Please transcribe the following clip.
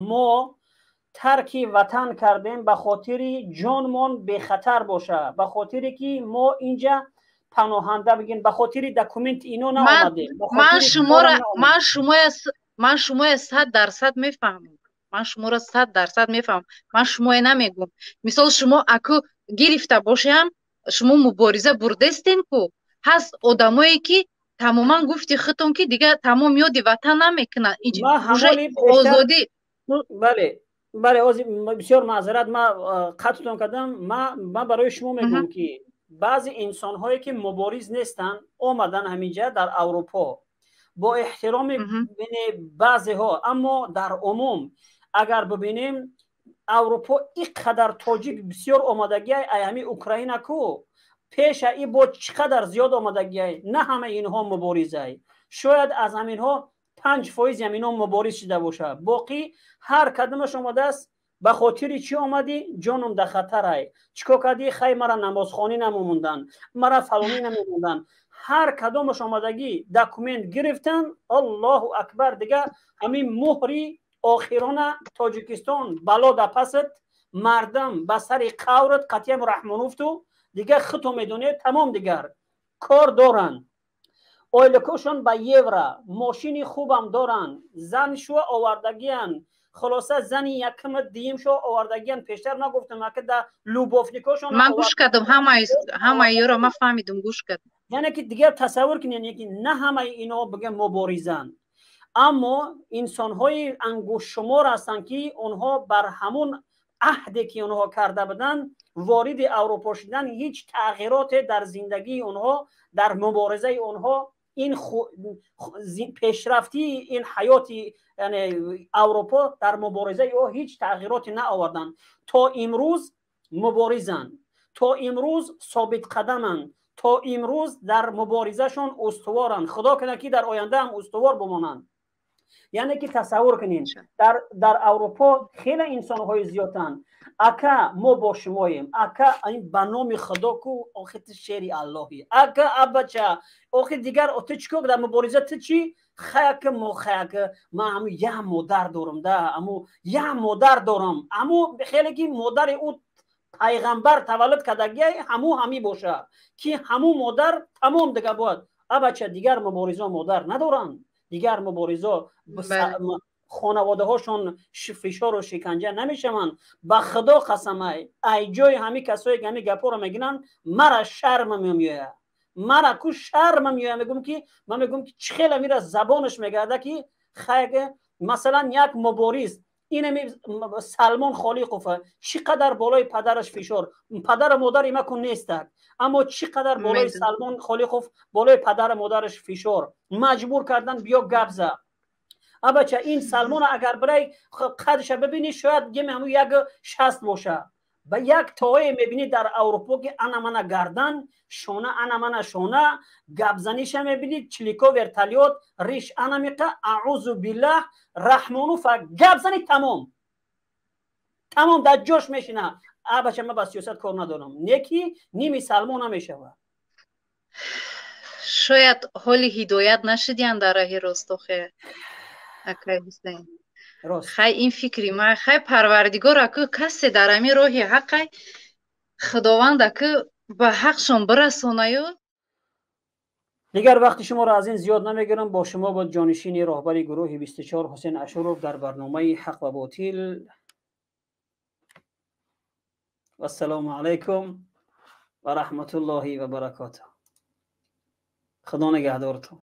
Мо тарки ватан кардем ба хотири ҷонмон бехатар боша, ба хотире ки мо инҷа паноҳанда бигем, ба хотири документ ино наомадем. Ман шумоя 100% мефаҳмам, ман шуморо 100% мефаҳмам. Ман шумоя намегӯм, мисол, шумо аку гирифта бошам, шумо мубориза бурдестен ку. Ҳаст одамое, ки тамоман, гуфти худтон, ки дигар тамом ёди ватан намекунад, озодӣ. Бале, ози бисёр маъзарат, ма қатътон кардам. Ма барои шумо мегӯям, ки баъзе инсонҳое, ки мубориз нестанд, омадан ҳаминҷа дар Аврупо, бо эҳтироми баъзеҳо, аммо дар умум агар бибинем, Аврупо ин қадар тоҷик бисёр омадагиай, ай ҳами Украина ку пеша и бо чӣ қадар зиёд омадагиай. На ҳамаи инҳо муборизай, шояд аз ҳаминҳо 5 фоизи ҳаминҳо мубориз шида бошад. Боқӣ ҳар кадомаш омадааст. Ба хотири чӣ омадӣ? Ҷоном да хатарай. Чӣ кор кардӣ? Хай, мара намозхонӣ намемондан, мара фалонӣ намемондан. Ҳар кадомаш омадагӣ, документ гирифтан, аллоҳу акбар, дига ҳамин муҳри охирона Тоҷикистон бало да пасат, мардам ба сари қаврат қатъиям раҳмонуфту дига худто медонед, тамом, дигар кор доранд, ойликошон ба евро, мошини хубам доранд, зан шуа овардагиянд. Хулоса, зани якма, дуюмшо овардагиянд. Пештар нагуфтам, ака да любовникошон. Ман гӯш кардам, ҳамаи ёро ман фаҳмидум, гӯш кардам. Яъне ки дигар тасаввур кунед, ки на ҳамаи инҳо бигем муборизанд, аммо инсонҳои ангуштшумор ҳастанд, ки онҳо бар ҳамун аҳде, ки онҳо карда буданд, вориди Аврупо шудан, ҳеҷ тағйироте дар зиндагии онҳо, дар муборизаи онҳо, ин пешрафтии ин ҳаёти Аврупо дар муборизаи ӯ ҳеҷ тағйироте наоварданд. То имрӯз муборизанд, то имрӯз собитқадаманд, то имрӯз дар муборизашон устуворанд. Худо кунад, ки дар оянда ҳам устувор бимонанд. Яъне ки тасаввур кунед, дар Аврупо хеле инсонҳои зиёданд. Ака, мо бо шумоем, ака, ин ба номи Худо ку, охи ту шери Аллоҳӣ, ака, абача, охи дигар ту чӣ кор дар мубориза, ту чӣ? Хаяка, мо хаяка, ман ҳаму як модар дорам да, аму як модар дорам, аму хеле ки модари ӯ пайғамбар таваллуд кардагиай, ҳаму ҳамӣ боша, ки ҳаму модар тамом дига бояд. Абача, дигар муборизо модар надоранд, дигар муборизо хонаводаҳошон фишору шиканҷа намешаванд. Ба Худо қасамай, ай ҷои ҳами касое, ки ҳами гапҳоро мегиранд, мара шарма меояд, мара ку шарма меояд. Мегӯм ки, ман мегӯм, ки чӣ хела мира забонаш мегарда, ки хайге, масалан, як мубориз инами Салмон Холиқова чӣ қадар болои падараш фишор, падару модари ма кун нестак, аммо чӣ қадар болои Салмон Холиқов, болои падару модараш фишор, маҷбур кардан, биё гап за. Абача, ин Салмона агар бирай қадша бибинӣ, шояд геми ҳаму 1,60 боша. Ба як тоое мебинӣ дар Аврупо, ки ана мана гардан, шона, ана мана шона, гапзаниша мебинӣ, чилико вертолёт, риш ана миқа, аъузу биллаҳ, Раҳмонуфа гапзани, тамом, тамом, дар ҷош мешина. Абача, ман ба сиёсат кор надорам, не ки ними Салмон намешавад. Шояд ҳоли ҳидоят нашидиянд дар раҳи рост, охе, акай Ҳусейн. Хай, ин фикри ма. Хай, Парвардигор, аку касе дар ҳамин роҳи ҳаққай, Худованд аку ба ҳақшон бирасонаю. Дигар вақти шуморо аз ин зиёд намегирам. Бо шумо буд ҷонишини роҳбари гурӯҳи 24 Ҳусен Ашуров дар барномаи «Ҳақ ва ботил». Вассалому алайкум ва раҳматуллоҳи ва баракотуҳ. Худо нигаҳдортон.